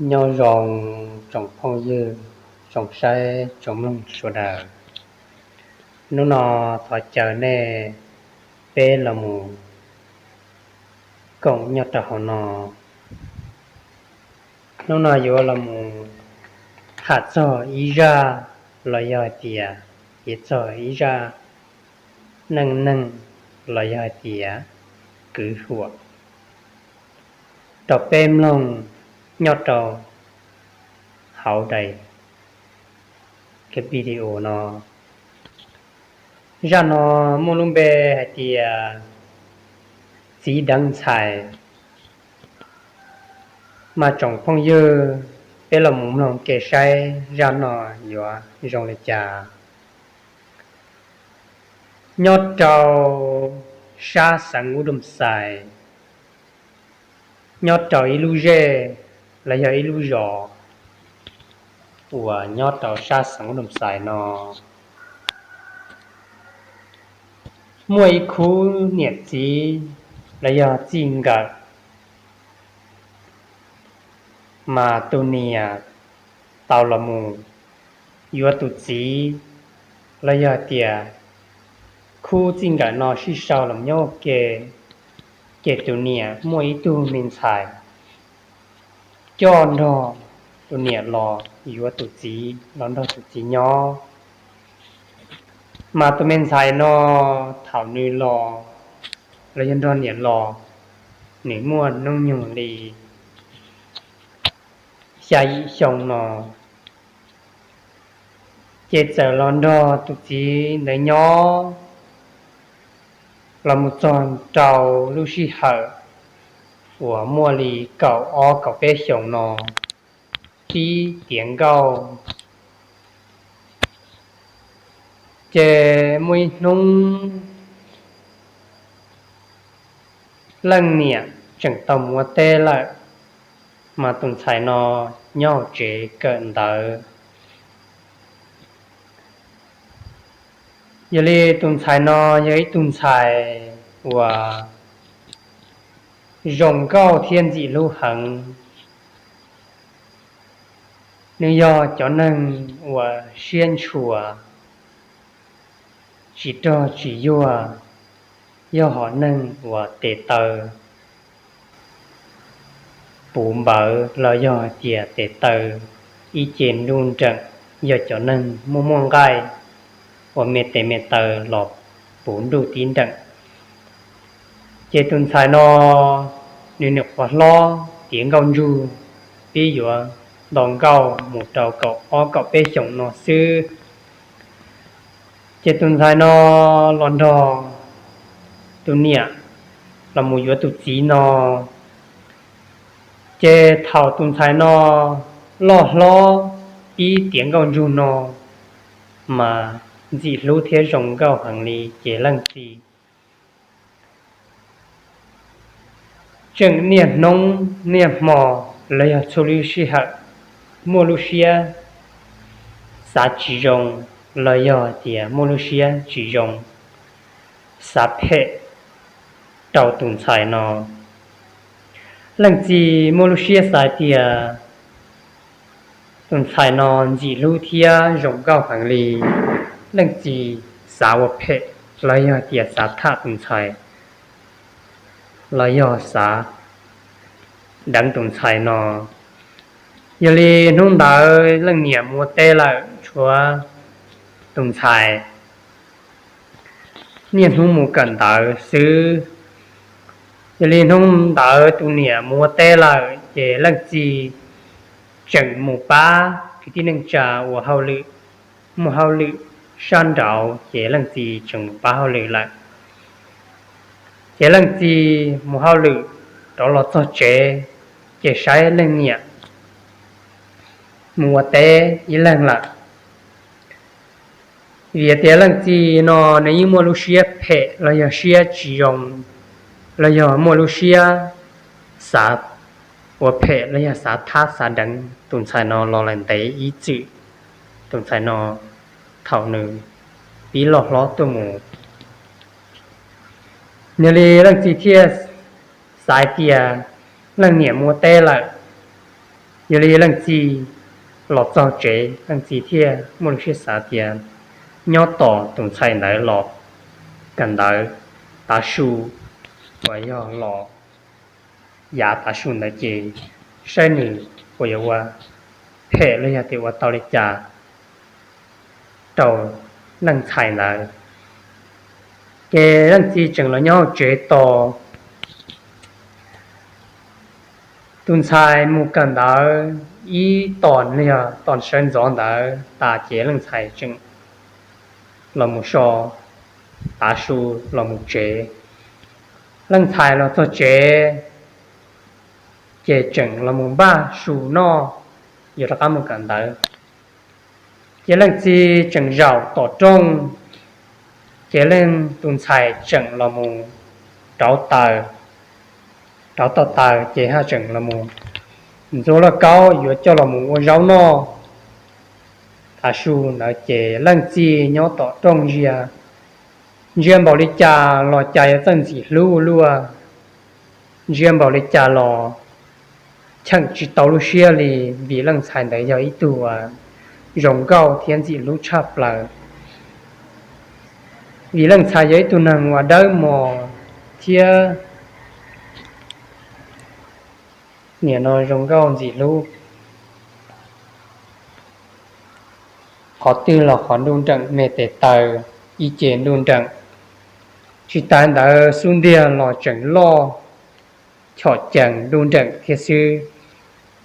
Nyob zoo tsoom phooj ywg, tsoom saib tsoom mloog sawv daws. Hnub no thov caw nej peb los mus koom nyob rau hauv no. Hnub no yuav los mus tham txog ib zaj los yog hais tias, piav txog ib zaj neej neeg los yog hais tias kwv huam rau peb mloog nyob rau hauv daim video no. Zaj no muaj lub npe hais tias Txiv Deev Ntxhais. Mas tsoom phooj ywg, peb los mus mloog ke saib zaj no yuav zoo li cas. Nyob rau sab xeev Ub Dum Xais, nyob rau ib lub zej los yog ib lub zos uas nyob rau sab xeev Ub Dum Xais no, muaj ib khub niam txiv los yog txij nkawm, mas tus niam tau los mus yuav tus txiv, los yog tias khub txij nkawm no sib sau los nyob ua ke, ces tus niam muaj ib tug me ntxhais coj nrog tus niam los yuav tus txiv los nrog tus txiv nyob. Mas tus me ntxhais no thaum nws los, los yog nrog niam los, nws muaj hnub nyoog li xya yim xyoo no, ces txawm los nrog tus txiv ntawd nyob los mus txog rau lub sij hawm uas muaj li kaum ob kaum peb xyoos no, pib tiav nkauj. Ces muaj ib hnub leej niam tseem tau mus ua teb lawm, mas tus ntxhais no nyob hauv tsev kawm ntawv. Yog li tus ntxhais no yog ib tug ntxhais uas zoo nkauj thiab ntxim hlub heev. Nws yog cov neeg uas siab ntshua, tsis rog tsis yuag, yog hom neeg uas tes taw puv npawv los yog hais tias tes taw ib ce nruj nreem, yog cov neeg muaj muaj nqaij uas me tes me taw los puv nruj tib nreem. Ces tus ntxhais no nws nyuam qhuav hlob tiav nkauj ntsug, pib yuav nto nkauj mus rau kaum ob kaum peb xyoos no xwb. Ces tus ntxhais no los nrog tus niam los mus yuav tus txiv no. Ces thaum tus ntxhais no loj hlob pib tiav nkauj ntsug no, mas ntxim hlub thiab zoo nkauj heev li. Ces leej txiv tseem niaj hnub niaj hmo los yog txhua lub sij hawm muaj lub siab xav tsis zoo, los yog tias muaj lub siab tsis zoo, xav phem rau tus ntxhais no. Leej txiv muaj lub siab xav tias tus ntxhais no ntxim hlub thiab zoo nkauj heev li, leej txiv xav ua phem los yog tias xav tham tus ntxhais, los yog xav deev tus ntxhais no. Yog li hnub ntawd leej niam mus ua teb lawm, tshuav tus ntxhais niaj hnub mus kawm ntawv xwb. Yog li hnub ntawd tus niam mus ua teb lawm, ces leej txiv tseem mus pab kwv tij neej tsa ua hauj lwm, muaj hauj lwm sab nraud, ces leej txiv tseem mus pab hauj lwm lawm. Ces leej txiv mus hauj lwm rov los txog tsev, ces saib leej niam mus ua teb ib leeg lawm. Vim tias leej txiv no nws yeej muaj lub siab phem los yog siab tsis zoo, los yog muaj lub siab xav ua phem los yog xav thab xav deev tus ntxhais no los lawm ntev ib txwm, tus ntxhais no thaum nws pib loj hlob tuaj mus. Yog li leej txiv thiaj xav tias leej niam mus ua teb lawm, Yog li leej txiv los txog tsev, leej txiv thiaj muaj lub siab xav tias nyob tos tus ntxhais ntawd los kawm ntawv tav su, uas yog los yav tav su ntawd ces saib nws puas yuav ua phem los yog tias ua tau li cas rau leej ntxhais ntawd. Ces leej txiv tseem los nyob hauv tsev tos tus ntxhais mus kawm ntawv ib tom los yog tom sawv ntxov ntawd tas ces leej ntxhais tseem los mus so tav su los mus tsev. Leej ntxhais los txog tsev ces tseem los mus npaj su noj, yuav rov qab mus kawm ntawv. Ces leej txiv tseem zaum tom rooj, ces leej tus ntxhais tseem los mus rauv taws, rauv tau taws ces haj tseem los mus ntxuav lauj kaub yuav coj los mus ua zaub noj. Tav su ntawd ces leej txiv nyob tom rooj ntsia, ntsia npaum li cas los cas yuav txawj ntxim hlub ua luaj, ntsia npaum li cas los cheem tsis tau lub siab li, vim leej ntxhais ntawd yog ib tug uas zoo nkauj thiab ntxim hlub tshaj plaws. Vim leej ntxhais yog ib tug neeg uas dawb mos thiab nim no zoo nkauj ntxim hlub, qhov twg los qhov nruj nreem, me tes taw ib ce nruj nreem. Tsis tas ntawd xub ntiag los tseem loj chom cees nruj nreem thiab xwb.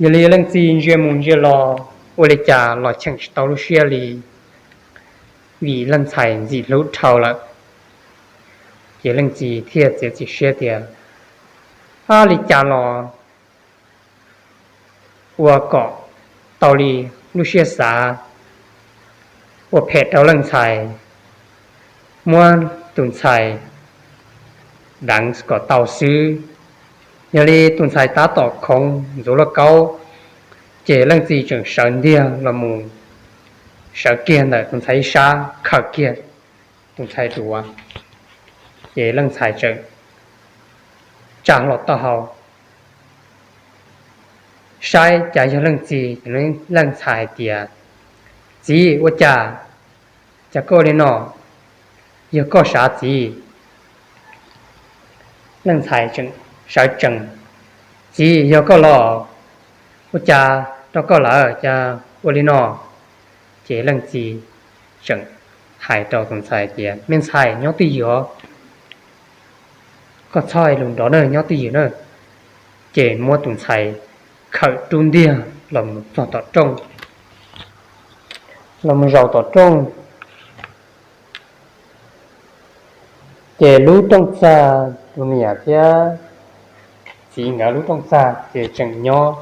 Yog li leej txiv ntsia mus ntsia los ua li cas los cheem tsis tau lub siab li, vim leej ntxhais ntxim hlub dhau lawm. Ces leej txiv thiaj txiav txim siab tias, ab, li cas los ua kom tau li lub siab xav, ua phem rau leej ntxhais, muab tus ntxhais deev kom tau xwb. Yog li tus ntxhais tab tom khoov ntxuav lauj kaub, ces leej txiv tseem sawv ntiag los mus, sawv kiag ntawm tus ntxhais ib sab khaws kiag tus ntxhais duav. Ces leej ntxhais tseem tsa hlo taub hau saib cas yog leej txiv. Leej ntxhais hais tias, txiv, ua cas, cas koj li no, yog koj sav txiv? Leej ntxhais sawv tsees, txiv, yog koj los, ua cas rau koj lawm, cas ua li no? Ces leej txiv tseem hais rau tus ntxhais tias, me ntxhais, nyob twj ywm, koj txhob hais lus nrov na, nyob twj ywm na. Ces muab tus ntxhais khawm rub ntiag los mus txog tom rooj, los mus zaum tom rooj. Ces lub rooj txag, tus niam thiab txiv nkawd lub rooj txag ces tseem nyob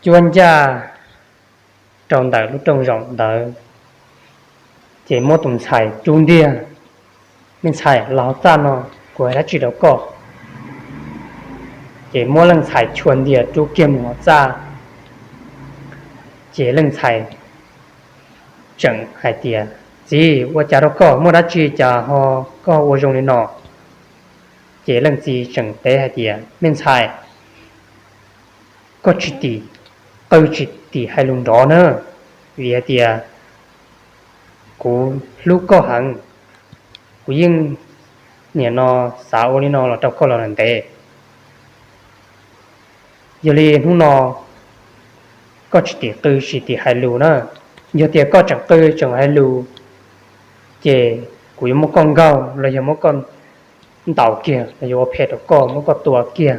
cuab ncaj rau ntawm lub rooj zaum ntawd. Ces muab tus ntxhais rub ntiag, me ntxhais, los hauv txaj no, kuv hais dab tsi rau koj. Ces muab leej ntxhais chua ntiag rub kiag mus hauv txaj. Ces leej ntxhais tseem hais tias, txiv, ua cas rau koj, muaj dab tsi cas ho koj ua zoo li no? Ces leej txiv tseem teb hais tias, me ntxhais, koj tsis tim qw tsis tim hais lus nrov na, vim hais tias kuv hlub koj heev, kuv yeej nim no xav ua li no los rau koj los ntev. Yog li hnub no koj tsis tim qw tsis tim hais lus na, yog tias koj tseem qw tseem hais lus, ces kuv yuav muab koj nkaug los yog muab koj ntaus kiag los yog ua phem rau koj, muab koj tua kiag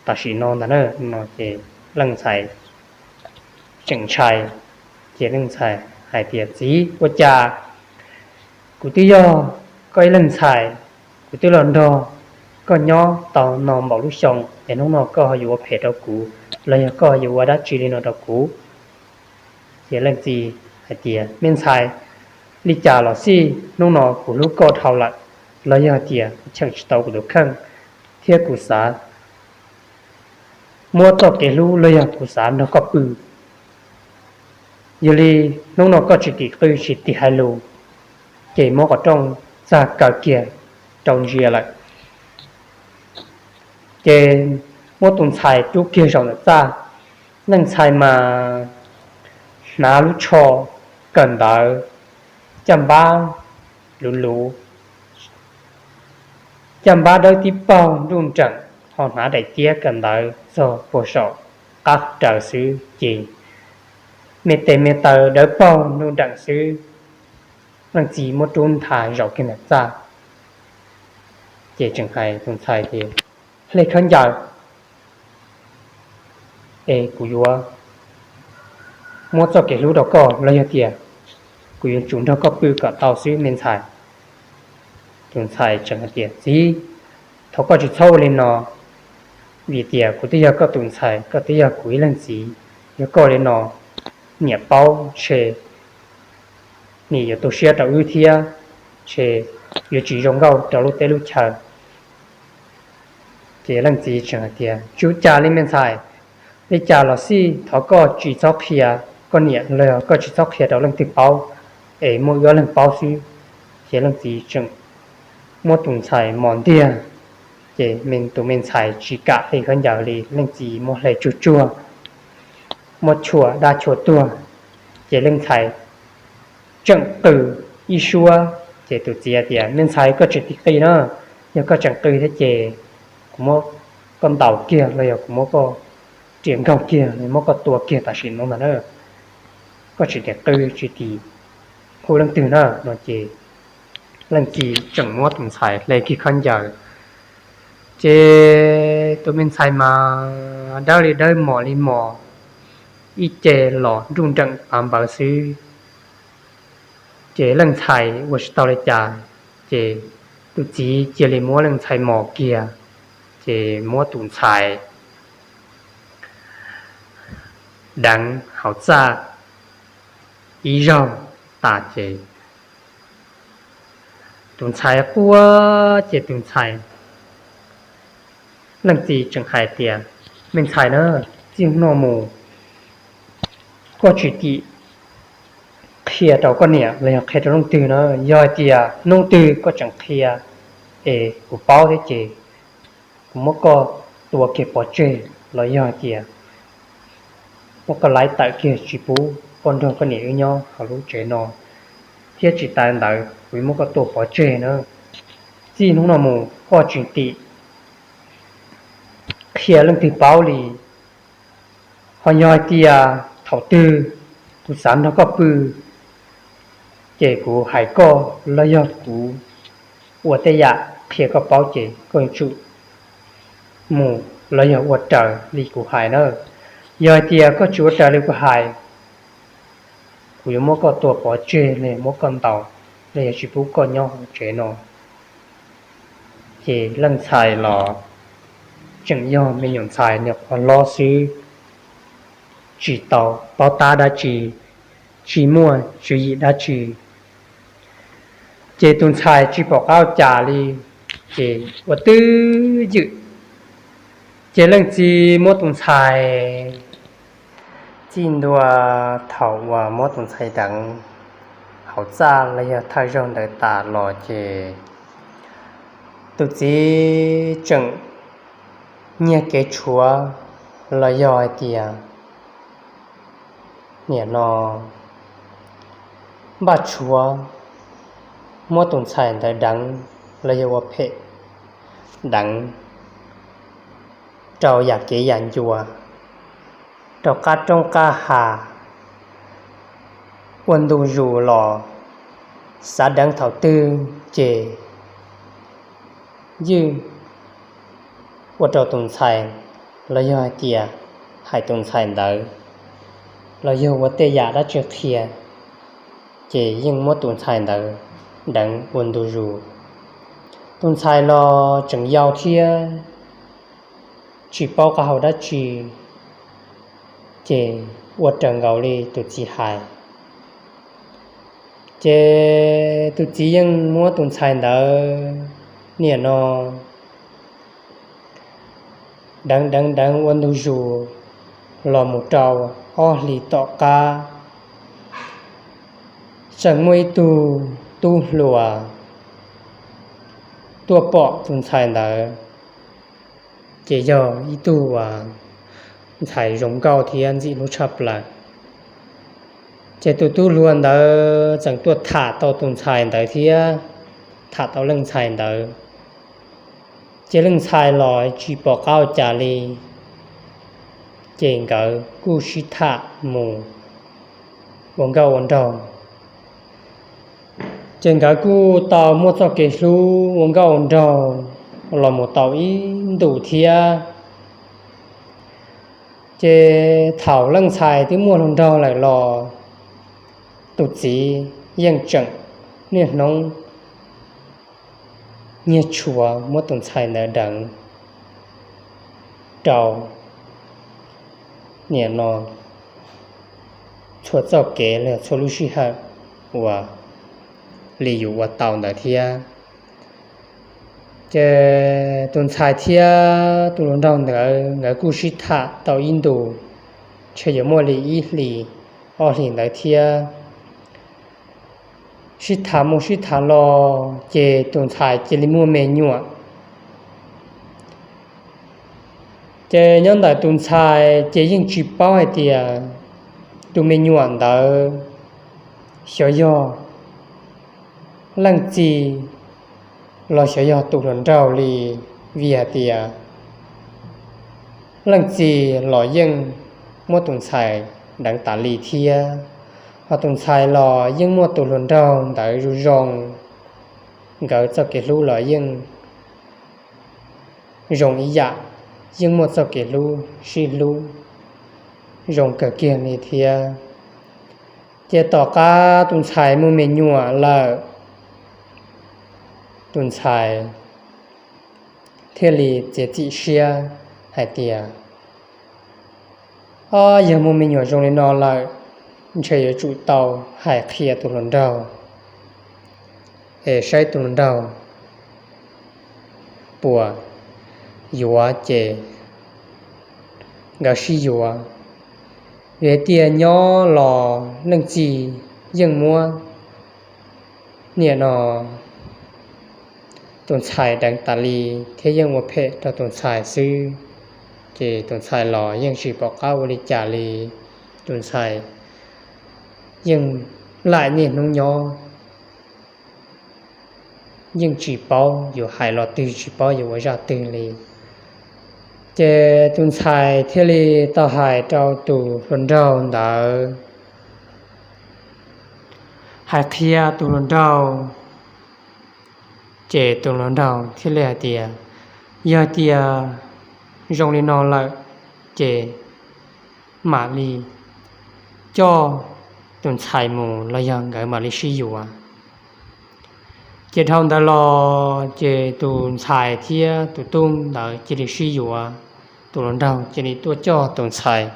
tam sim no ntag na. No ces leej ntxhais tseem ntshai, ces leej ntxhais hais tias, txiv, ua cas kuv twb yog koj ib leej ntxhais, kuv twb los nrog koj nyob tau no npaum lub xyoo es hnub no koj ho yuav ua phem rau kuv los yog koj ho yuav ua dab tsi li no rau kuv? Ces leej txiv hais tias, me ntxhais, li cas los xij hnub no kuv hlub koj dhau lawm, los yog tias kuv cheem tsis tau kuv tus kheej thiab kuv xav muab txoj kev hlub los yog kuv xav nrog koj pw. Yog li hnub no koj tsis tim qw tsis tim hais lus, ces muab qhov rooj txag kaw kiag rau ntsia lawm. Ces muab tus ntxhais rub kiag zaum ntawm txaj. Leej ntxhais mas hnav lub tsho kawm ntawv, caj npab luv luv, caj npab dawb tib paug nruj nreem, ho hnav daim tiab kawm ntawv txog puag saum qab raws xwb ces me tes me taw dawb paug nruj nreem xwb. Leej txiv muab rub nthav zaum kiag ntawm txaj, ces tseem hais tus ntxhais tias, Hle khaub ncaws es kuv yuav muab txoj kev hlub rau koj, los yog tias kuv yuav tsum nrog koj pw kom tau xwb me ntxhais. Tus ntxhais tseem hais tias, Txiv, thov koj tsis txhob ua li no, vim tias kuv twb yog koj tus ntxhais, koj twb yog kuv ib leej txiv. Yog koj ua li no, niam paub ntshe niam yuav tu siab rau wb thiab, ntshe yuav tsis zoo nkauj rau lub teb lub chaw. Ces leej txiv tseem hais tias, Tsis ua cas li me ntxhais, li cas los xij thov koj tsis txhob qhia koj niam los yog koj tsis txhob qhia rau leej twg paub, es muaj wb ob leeg paub xwb. Ces leej txiv tseem muab tus ntxhais mos ntiag, ces tus me ntxhais tsis kam hle khaub ncaws li, leej txiv muab hle tsuag tsuag, muab chua dab chua tuag, ces leej ntxhais tseem qw ib suab. Ces tus txiv tias, Me ntxhais, koj tseem tis qi na, yog koj tseem qw thiab ces kuv muab koj ntaus kiag los yog kuv muab koj riam nkaug kiag, muab koj tua kiag tam sim no ntag na. Koj tsis tis qw tsis tis hu leej twg na no ces leej txiv tseem muab tus ntxhais hle kiag khaub ncaws. Ces tus me ntxhais mas dawb li dawb mos li mos, ib ce los nruj nreem pav npawv xwb. Ces leej ntxhais ua tsis tau li cas, ces tus txiv cia li muab leej ntxhais mos kiag, ces muab tus ntxhais deev hauv txaj ib zaug tas ces tus ntxhais quaj ces tus ntxhais, leej txiv tseem hais tias, Me ntxhais na, txij hnub no mus koj tsis tim qhia rau koj niam los yog qhia rau leej twg na. Yog hais tias hnub twg koj tseem qhia es kuv paub thiab ces kuv muab koj tua kiag pov tseg, los yog hais tias muab koj laib tawm kiag tsis pub koj nrog koj niam wb nyob hauv lub tsev no, thiab tsis tas ntawd kuv muab koj tua pov tseg na. Txij hnub no mus koj tsis tim qhia leej twg paub li. Ho yog hais tias thaum twg kuv xav nrog koj pw, ces kuv hais koj los yog kuv ua tej yam qhia koj paub ces koj yuav tsum mus los yog ua raws li kuv hais na. Yog hais tias koj tsis ua raws li kuv hais, kuv yuav muab koj tua pov tseg los yog muab koj ntaus los yog tsis pub koj nyob hauv tsev no. Ces leej ntxhais los tseem yog me nyuam ntxhais nyuam qhuav hlob xwb, tsis tau paub tab dab tsi, tsis muaj tswv yim dab tsi. Ces tus ntxhais tsis pom qab ua cas li, ces ua twj ywm. Ces leej txiv muab tus ntxhais, txij ntua thaum uas muab tus ntxhais deev hauv txaj los yog thawj zaug ntawd tas los ces tus txiv tseem nyiag kev tshuav los yog hais tias nim no npaj tshuav muab tus ntxhais ntawd deev los yog ua phem deev rau yam kev yam ncua, rau qab roob qab hav, ua ntu zus los xav deev thaum twg ces ywj ua rau tus ntxhais, los yog hais tias hais tus ntxhais ntawd, los yog ua tej yam dab tsi qhia, ces yeej muab tus ntxhais ntawd deev ua ntu zus. Tus ntxhais los tseem yau thiab tsis paub qab hau dab tsi, ces ua raws nkaus li tus txiv hais. Ces tus txiv yeej muab tus ntxhais ntawd nim no deev deev deev ua ntu zus los mus rau ob hlis tom qab, tseem muaj ib tug tub hluas tuaj pom tus ntxhais ntawd, ces yog ib tug uas ntxhais zoo nkauj thiab ntxim hlub tshaj plaws. Ces tus tub hluas ntawd tseem tuaj tham tau tus ntxhais ntawd thiab, tham tau leej ntxhais ntawd, ces leej ntxhais los tsis pom qab ua cas li, ces nkawd kuj sib tham mus ua nkauj ua nraug. Ces nkawd kuj tau muaj txoj kev hlub ua nkauj ua nraug los mus tau ib ntus thiab. Ces thaum leej ntxhais twb muaj hluas nraug lawm los tus txiv yeej tseem niaj hnub nyiag tshua muab tus ntxhais ntawd deev rau nim no txhua txoj kev los txhua lub sij hawm uas li yus ua tau ntawd thiab. Ces tus ntxhais thiab tus hluas nraug ntawd nkawd kuj sib tham tau ib ntus, ntshe yuav muaj li ib hlis ob hlis ntawd thiab. Sib tham mus sib tham los ces tus ntxhais cia li muaj me nyuam. Ces nyob ntawm tus ntxhais ces yeej tsis paub hais tias tus me nyuam ntawd xyov yog leej txiv los xyov yog tus hluas nraug li, vim hais tias leej txiv los yeej muab tus ntxhais deev tas li thiab, ho tus ntxhais los yeej muaj tus hluas nraug ntawd zoo zoo, nkawd txoj kev hlub los yeej zoo ib yam, yeej muaj txoj kev hlub sib hlub zoo kawg kiag li thiab. Ces tom qab tus ntxhais muaj me nyuam lawm, tus ntxhais thiaj li txiav txim siab hais tias, ob, yog muaj me nyuam zoo li no lawm, ntshe yuav tsum tau hais qhia tus hluas nraug es saib tus hluas nraug puas yuav ces nkawd sib yuav. Vim tias nyob los leej txiv yeej muab nim no tus ntxhais deev tas li thiab yeej ua phem rau tus ntxhais xwb, ces tus ntxhais los yeej tsis pom qab ua li cas li. Tus ntxhais yeej laim niaj hnub nyob, yeej tsis paub yuav hais lo twg, tsis paub yuav ua zaj twg li. Ces tus ntxhais thiaj li tau hais rau tus hluas nraug ntawd, hais qhia tus hluas nraug. Ces tus hluas nraug thiaj li hais tias, yog tias zoo li no lawm, ces mam li coj tus ntxhais mus los yog nkawd mam li sib yuav. Ces dhau ntawd los ces tus ntxhais thiab tus tub ntawd cia li sib yuav, tus hluas nraug cia li tuaj coj tus ntxhais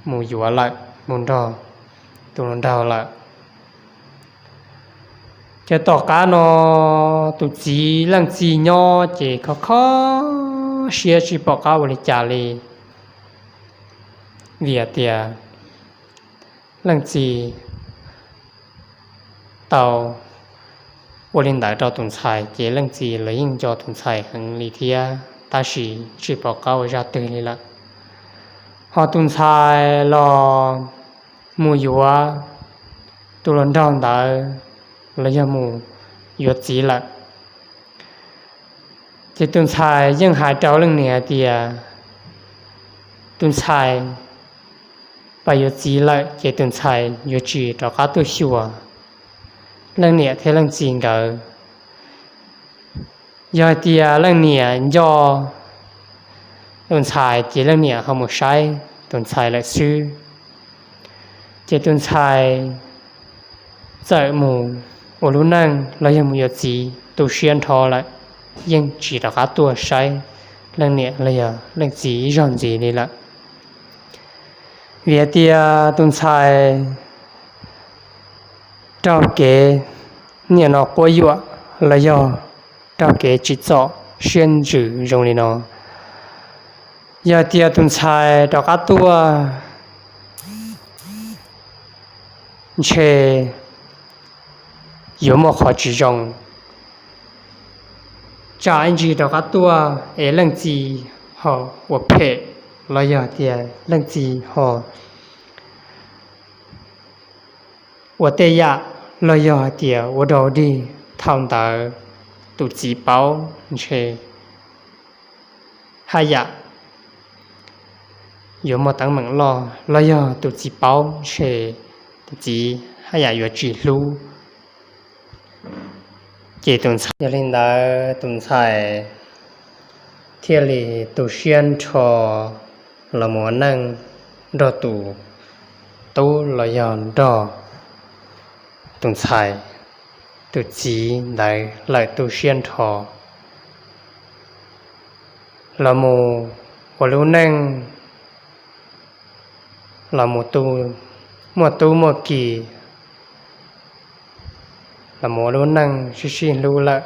mus yuav lawm, mus nrog tus hluas nraug lawm. Ces tom qab no tus txiv leej txiv nyob ces kho kho siab tsis pom qab ua li cas li, vim tias leej txiv tau ua li ntawd rau tus ntxhais ces leej txiv los yeej nco tus ntxhais heev li thiab, tab sis tsis pom qab ua zaj twg li lawm. Ho tus ntxhais los mus yuav tus hluas nraug ntawd los yog mus yuav txiv lawm. Ces tus ntxhais yeej hais rau leej niam hais tias tus ntxhais pas yuav txiv lawm ces tus ntxhais yuav tsis rov qab tuaj xyuas leej niam thiab leej txiv nkawd. Yog hais tias leej niam nco tus ntxhais ces leej niam ho mus saib tus ntxhais lawm xwb. Ces tus ntxhais txawm mus ua lub neej los yog mus yuav txiv tu siab nrho lawm, yeej tsis rov qab tuaj saib leej niam los yog leej txiv ib zaug ntxiv li lawm. Vim tias tus ntxhais raug kev niam no quab yuam los yog raug kev tsim txom siab ntsws zoo li no, yog tias tus ntxhais rov qab tuaj ntshe yuav muaj qhov tsis zoo tsa ib ntsis rov qab tuaj es leej txiv ho ua phem los yog tias leej txiv ho ua tej yam los yog hais tias ua dog dig, thaum ntawd tus txiv paub ntshe haj yam yuav muaj teeb meem loj los yog tus txiv paub ntshe tus txiv haj yam yuav tsis hlub. Ces tus ntxhais, yog li ntawd tus ntxhais thiaj li tu siab nrho los mus ua neej nrog tus tub los yog nrog tus ntxhais tus txiv ntawd lawm tu siab nrho los mus ua lub neej los mus muaj tub muaj ki los mus ua lub neej sib sib hlub lawm.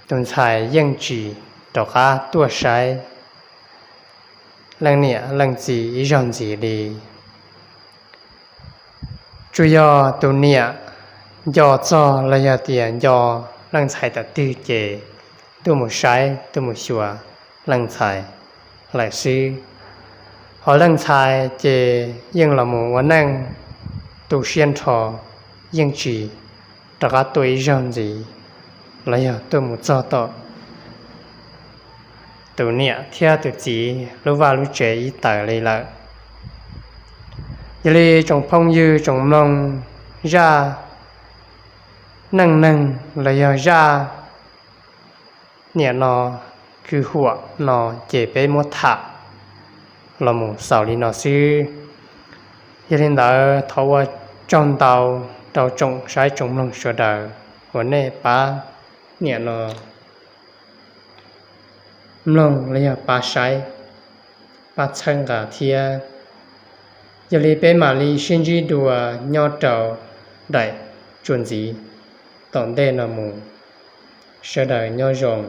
Tus ntxhais yeej tsis rov qab tuaj saib leej niam leej txiv ib zaug ntxiv li. Tsuas yog tus niam nco txog los yog tias nco leej ntxhais tawm twg ces tuaj mus saib tuaj mus xyuas leej ntxhais lawm xwb. Ho leej ntxhais ces yeej los mus ua neej tu siab nrho, yeej tsis rov qab tuaj ib zaug ntxiv los yog tuaj mus txog tom tus niam thiab tus txiv lub vaj lub tsev ib taws li lawm. Yog li tsoom phooj ywg tsoom mloog, zaj neej neeg los yog zaj niam no kwv huam no ces peb muab tham los mus xaus li no xwb. Yog li ntawd thov ua tsaug ntau rau tsoom saib tsoom mloog sawv daws uas nej pab niam no mloog los yog pab saib, pab txhawb nqa thiab. Yog li peb mam li sib ntsib dua nyob rau daim tsua ntxiv tom ntej no mus. Sawv daws nyob zoo.